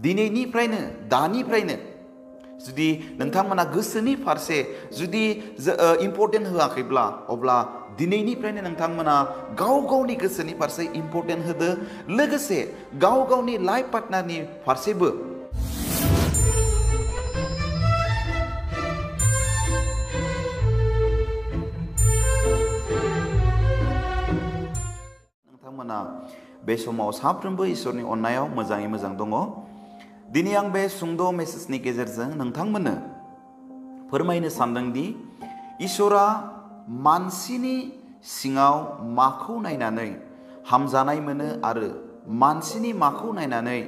दिनैनिफ्रायनो दानिफ्रायनो जुदि नोंथांमोना गोसोनि फारसे जुदि इम्पर्टेन्ट होआखैब्ला अब्ला दिनैनिफ्रायनो नोंथांमोना गाव गावनि गोसोनि फारसे इम्पर्टेन्ट होदो लोगोसे गाव गावनि लाइफ पार्टनारनि फारसेबो नोंथांमोना बे समाव साफ्रोमबो इसोरनि अननायाव मोजाङै मोजां दङ। दिनै आं बे सुंद' मेसेजनि गेजेरजों नोंथांमोननो फोरमायनो सानदोंदि इसोरा मानसिनि सिङाव माखौ नायनानै हामजानाय मोनो आरो मानसिनि माखौ नायनानै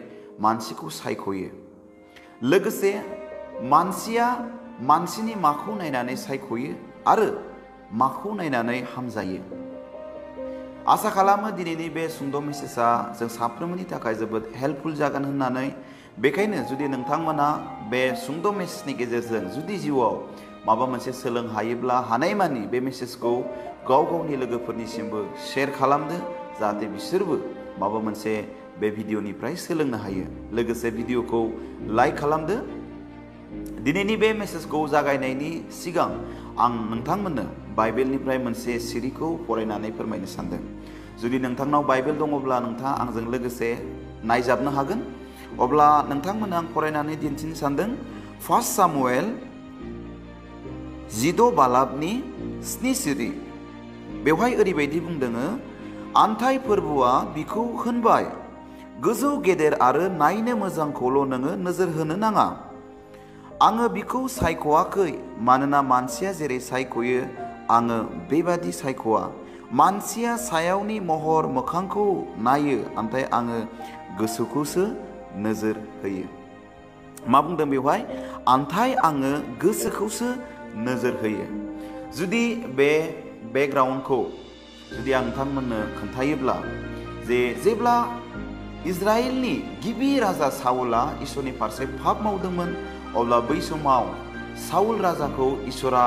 मानसिखौ सायख'यो, लोगोसे मानसिया मानसिनि माखौ नायनानै सायख'यो आरो माखौ नायनानै हामजायो। आसा खालामो दिनैनि बे सुंद' मेसेजआ जों साफ्रोमनि थाखाय जोबोद हेल्पफुल जागोन होननानै। बेखायनो जुदि नोंथांमोना बे सुंद' मेसेजनि गेजेरजों जुदि जिउआव माबा मोनसे सोलों हायोब्ला हानायमानि बे मेसेजखौ गाव गावनि लोगोफोरनिसिमबो शेयार खालामदो, जाहाथे बिसोरबो माबा मोनसे बे भिडिअनिफ्राय सोलोंनो हायो। लोगोसे भिडिअखौ लाइक खालामदो। दिनैनि बे मेसेजखौ जागायनायनि सिगां आं नोंथांमोननो बाइबेलनिफ्राय मोनसे सिरिखौ फरायनानै फोरमायनो सानदों। जुदि नोंथांनाव बाइबेल दङब्ला नोंथाङा आंजों लोगोसे नायजाबनो हागोन। अब्ला नोंथांमोननो आं फरायनानै दिन्थिनो सानदों 1 सामुएल 16 बालाबनि 7 सिरि। बेवहाय ओरैबायदि बुंदोङो, आन्थाइ फोरबोआ बिखौ होनबाय, गोजौ गेदेर आरो नायनो मोजांखौल' नोङो नोजोर होनो नाङा। आङो बिखौ सायख'वाखै, मानोना मानसिया जेरै सायख'यो आङो बेबादि सायख'वा। मानसिया सायावनि महर मोखांखौ नायो, नाथाय आङो गोसोखौसो नोजोर होयो। मा बुंदों बेवहाय? आन्थाय आङो गोसोखौसो नोजोर होयो। जुदि बे बेकग्राउन्डखौ जुदि आं नोंथांमोननो खोन्थायोब्ला जे जेब्ला इजराइलनि गिबि राजा साउला इसोरनि फारसे पाप मावदोंमोन, अब्ला बै समाव साउल राजाखौ इसोरा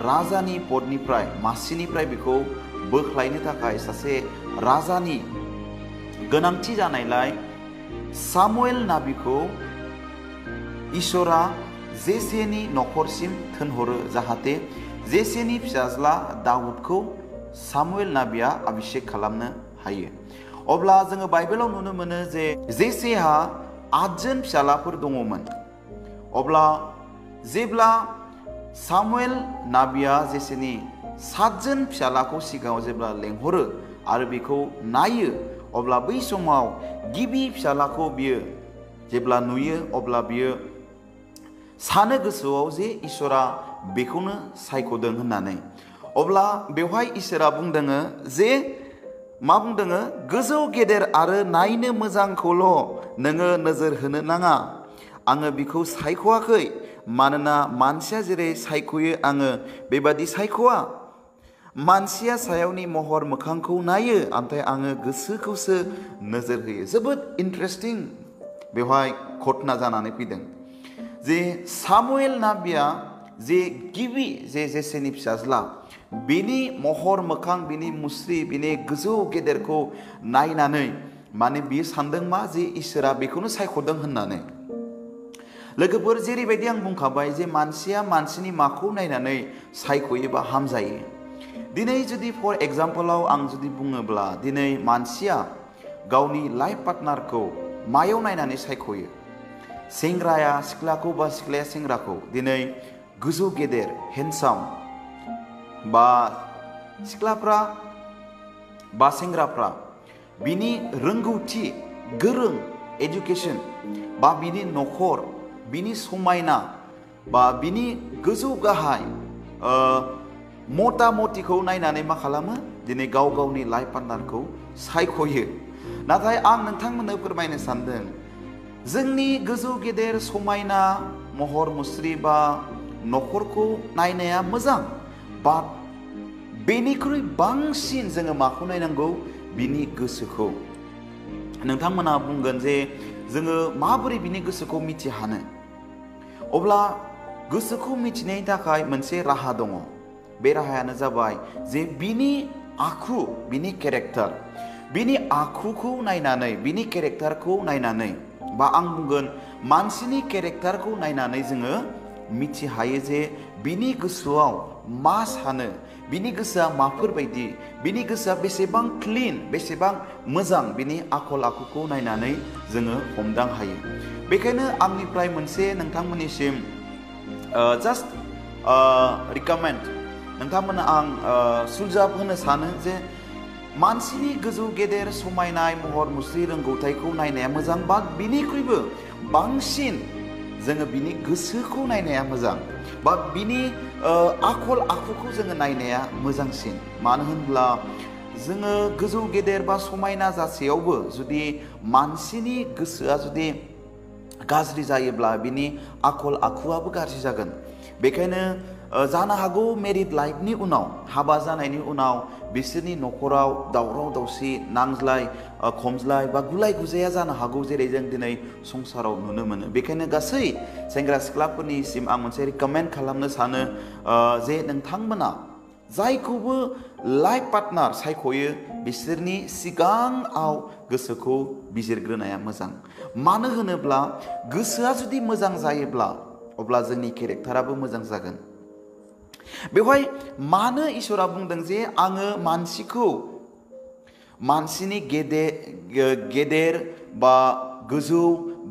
राजानि पदनिफ्राय मासिनिफ्राय बेखौ बोख्लायनो थाखाय सासे राजानि गोनांथि जानायलाय सामुएल नाबिखौ इसोरा जेसेनि न'खरसिम थिनहरो, जाहाथे जेसेनि फिसाज्ला दाउदखौ सामुएल नाबिया अभिषेक खालामनो हायो। अब्ला जोङो बाइबेलाव नुनो मोनो जे जेसेहा 8 जन फिसालाफोर दङमोन। अब्ला जेब्ला सामुएल नाबिया जेसेनि 7 जन फिसालाखौ सिगाङाव जेब्ला लेंहरो आरो बेखौ नायो, अब्ला बै समाव गिबि फिसालाखौ बियो जेब्ला नुयो, अब्ला बियो सानो गोसोआव जे इसोरा बेखौनो सायख'दों होननानै। अब्ला बेवहाय इसोरा बुंदोङो जे मा बुंदोङो? गोजौ गेदेर आरो नायनो मोजांखौल' नोङो नोजोर होनो नाङा। आङो बिखौ सायख'वाखै, मानोना मानसिया जेरै सायख'यो आङो बेबादि सायख'वा। मानसिया सायावनि महर मोखांखौ नायो, नाथाय आङो गोसोखौसो नोजोर होयो। जोबोद इन्टारेस्टिं बेवहाय घटना जानानै फैदों जे सामुएल नाबिया जे गिबि जेसेनि फिसाज्ला, बिनि महर मोखां, बिनि मुस्रि, बिनि गोजौ गेदेरखौ नायनानै माने बियो सानदों मा जे इसोरा बेखौनो सायख'दों होननानै। लोगोफोर, जेरैबायदि आं बुंखाबाय जे मानसिया मानसिनि माखौ नायनानै सायख'योबा हामजायो। दिनै जुदि फर एग्जाम्पलाव आं जुदि बुङोब्ला, दिनै मानसिया गावनि लाइफ पार्टनारखौ मायाव नायनानै सायख'यो? सेंग्राया सिख्लाखौ बा सिख्लाया सेंग्राखौ दिनै गोजौ गेदेर हेन्डसाम, बा सिख्लाफ्रा बा सेंग्राफ्रा बिनि रोंगौथि, गोरों, एजुकेसन, बा बिनि न'खर, बिनि समायना, बा बिनि गोजौ गाहाय मथा मथिखौ नायनानै मा खालामो? दिनै गाव गावनि लाइफ पार्टनारखौ सायख'यो। नाथाय आं नोंथांमोननो फोरमायनो सानदों, जोंनि गोजौ गेदेर समायना महर मुस्रि बा न'खरखौ नायनाया मोजां, बा बेनिख्रुइ बांसिन जोङो माखौ नायनांगौ? बिनि गोसोखौ। नोंथांमोना बुंगोन जे जोङो माबोरै बिनि गोसोखौ मिथिहानो? अब्ला गोसोखौ मिथिनायनि थाखाय मोनसे राहा दङ। बे राहायानो जाबाय जे बिनि आखु, बिनि केरेक्टार, बिनि आखुखौ नायनानै, बिनि केरेक्टारखौ नायनानै बा आं बुंगोन मानसिनि केरेक्टारखौ नायनानै जोङो मिथि हायो जे बिनि गोसोआव मा सानो, बिनि गोसोआ माफोरबायदि, बिनि गोसोआ बेसेबां क्लिन, बेसेबां मोजां, बिनि आखल आखुखौ नायनानै जोङो हमदां हायो। बेखायनो आंनिफ्राय मोनसे नोंथांमोननिसिम जास्ट रिकमेन्ड, नोंथांमोननो आं सुलजाब होनो सानो जे मानसिनि गोजौ गेदेर समायनाय महर मुस्रि रोंगौथायखौ नायनाया मोजां, बा बिनिख्रुइबो बांसिन जोङो बिनि गोसोखौ नायनाया मोजां, बा बिनि आखल आखुखौ जोङो नायनाया मोजांसिन। मानो होनब्ला जोङो गोजौ गेदेर बा समायना जासेयावबो जुदि मानसिनि गोसोआ जुदि गाज्रि जायोब्ला बिनि आखल आखुआबो गाज्रि जागोन। बेखायनो जानो हागौ मेरिड लाइफनि उनाव, हाबा जानायनि उनाव बिसोरनि न'खराव दावराव दावसि, नांज्लाय खमज्लाय बा गुलाय गुजाया जानो हागौ, जेरै जों दिनै संसाराव नुनो मोनो। बेखायनो गासै सेंग्रा सिख्लाफोरनिसिम आं मोनसे रिकमेन्ड खालामनो सानो जे नोंथांमोना जायखौबो लाइफ पार्टनार सायख'यो बिसोरनि सिगाङाव गोसोखौ बिजिरग्रोनाया मोजां। मानो होनोब्ला गोसोआ जुदि मोजां जायोब्ला अब्ला जोंनि केरेक्टाराबो मोजां जागोन। बेवहाय मानो इसोरा बुंदों जे आङो मानसिखौ मानसिनि गेदेर बा गोजौ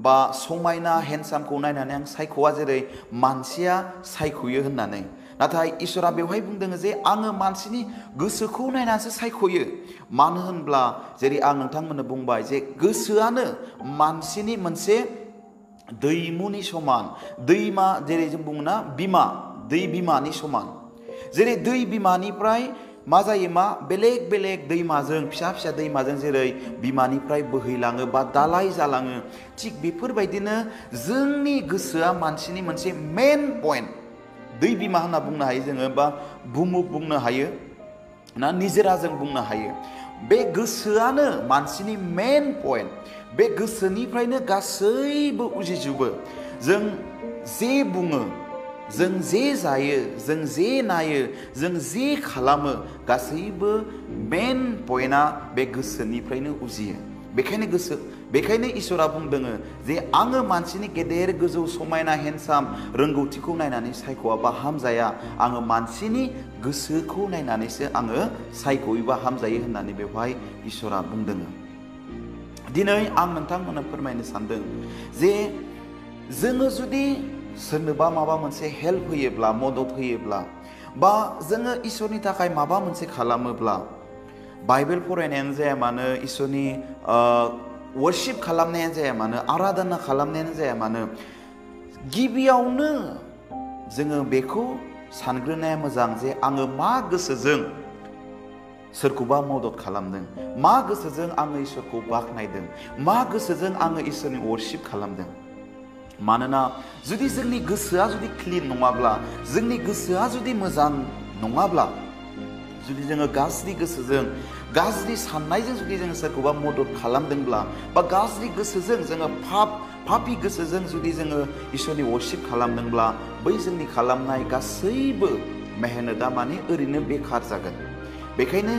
बा समायना हेन्डसामखौ नायनानै आं सायख'वा जेरै मानसिया सायख'यो होननानै, नाथाय इसोरा बेवहाय बुंदों जे आङो मानसिनि गोसोखौ नायनानैसो सायख'यो। मानो होनब्ला जेरै आं नोंथांमोननो बुंबाय जे गोसोआनो मानसिनि मोनसे दैमुनि समान, दैमा, जेरै जों बुङोना बिमा, दै बिमानि समान। जेरै दै बिमानिफ्राय मा जायो, मा बेलेग बेलेग दैमाजों, फिसा फिसा दैमाजों जेरै बिमानिफ्राय बोहैलाङो बा दालाय जालाङो, थिग बेफोरबायदिनो जोंनि गोसोआ मानसिनि मोनसे मेन पइन्ट, दै बिमा होनना बुंनो हायो जोङो, बा बुमुक बुंनो हायो ना, निजोरा जों बुंनो हायो। बे गोसोआनो मानसिनि मेन पइन्ट। बे गोसोनिफ्रायनो गासैबो उजिजोबो। जों जे बुङो, जों जे जायो, जों जे नायो, जों जे खालामो, गासैबो मेन पइन्टआ बे गोसोनिफ्रायनो उजियो। बेखायनो इसोरा बुंदों जे आङो मानसिनि गेदेर गोजौ समायना हेन्डसाम रोंगौथिखौ नायनानै सायख'वा बा हामजाया, आङो मानसिनि गोसोखौ नायनानैसो आङो सायख'योबा हामजायो होननानै बेवहाय इसोरा बुंदों। दिनै आं नोंथांमोननो फोरमायनो सानदों जे जोङो जुदि सोरनोबा माबा मोनसे हेल्प होयोब्ला, मदद होयोब्ला, बा जोङो इसोरनि थाखाय माबा मोनसे खालामोब्ला, बाइबेल फरायनायानो जाया मानो, इसोरनि वर्शिप खालामनायानो जाया मानो, आराधना खालामनायानो जाया मानो, गिबियावनो जोङो बेखौ सानग्रोनाया मोजां जे आङो मा गोसोजों सोरखौबा मदद खालामदों, मा गोसोजों आङो इसोरखौ बाख्नायदों, मा गोसोजों आङो इसोरनि वर्शिप खालामदों। मानोना जुदि जोंनि गोसोआ जुदि क्लिन नङाब्ला, जोंनि गोसोआ जुदि मोजां नङाब्ला, जुदि जोङो गाज्रि गोसोजों, गाज्रि साननायजों जुदि जोङो सोरखौबा मदद खालामदोंब्ला, बा गाज्रि गोसोजों जोङो पापि गोसोजों जुदि जोङो इसोरनि वर्शिप खालामदोंब्ला, बै जोंनि खालामनाय गासैबो मेहनता माने ओरैनो बेखार जागोन। बेखायनो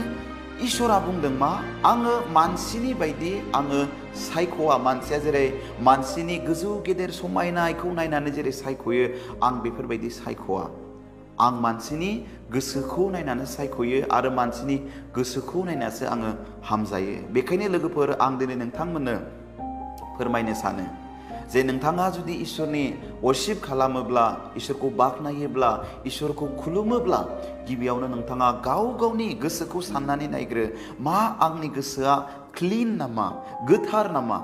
इसोरा बुंदों मा, आङो मानसिनि बायदि आङो सायख'वा। मानसिया जेरै मानसिनि गोजौ गेदेर समायनायखौ नायनानै जेरै सायख'यो, आं बेफोरबायदि सायख'वा। आं मानसिनि गोसोखौ नायनानै सायख'यो आरो मानसिनि गोसोखौ नायनासो आङो हामजायो। बेखायनो लोगोफोर, आं दिनै नोंथांमोननो फोरमायनो सानो जे नोंथाङा जुदि इसोरनि वर्शिप खालामोब्ला, इसोरखौ बाख्नायोब्ला, इसोरखौ खुलुमोब्ला, गिबियावनो नोंथाङा गाव गावनि गोसोखौ साननानै नायग्रो, मा आंनि गोसोआ क्लिन नामा, गोथार नामा।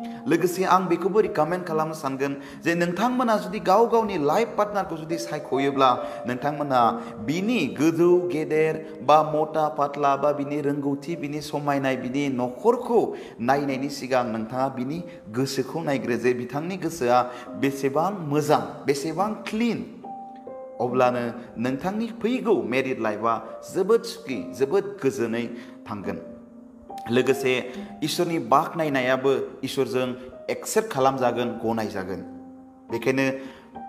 लोगोसे आं बेखौबो रिकमेन्ड खालामनो सानगोन जे नोंथांमोना जुदि गाव गावनि लाइफ पार्टनारखौ जुदि सायख'योब्ला, नोंथांमोना बिनि गोजौ गेदेर बा मटा पातला, बा बिनि रोंगौथि, बिनि समायनाय, बिनि न'खरखौ नायनायनि सिगां नोंथाङा बिनि गोसोखौ नायग्रो जे बिथांनि गोसोआ बेसेबां मोजां, बेसेबां क्लिन। अब्लानो नोंथांनि फैगौ मेरिड लाइफआ जोबोद सुखि, जोबोद गोजोनै थांगोन। लोगोसे इसोरनि बाख्नायनायाबो इसोरजों एक्सेप्ट खालामजागोन, गनायजागोन। बेखायनो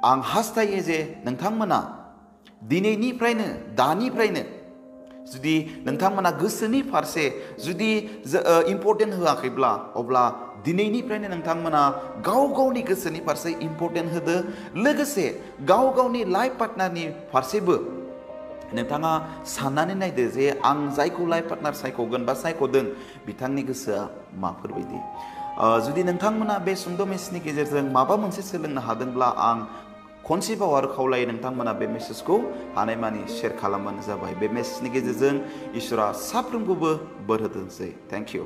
आं हास्थायो जे नोंथांमोना दिनैनिफ्रायनो, दानिफ्रायनो जुदि नोंथांमोना गोसोनि फारसे जुदि इम्परटेन्ट होआखैब्ला, अब्ला दिनैनिफ्रायनो नोंथांमोना गाव गावनि गोसोनि फारसे इम्पर्टेन्ट होदो लोगोसे गाव गावनि लाइफ पार्टनारनि फारसेबो नोंथाङा साननानै नायदो जे आं जायखौ लाइफ पार्टनार सायख'गोन बा सायख'दों बिथांनि गोसोआ माफोरबायदि जुदि नोंथांमोना बे सुंद' मेसेजनि गेजेरजों माबा मोनसे सोलोंनो हादोंब्ला आं खनसेबाव आरो खावलायो नोंथांमोना बे मेसेजखौ हानायमानि शेयार खालामबानो जाबाय बे मेसेजनि गेजेरजों इसोरा साफ्रोमखौबो बोर होथोंसै थेंक इउ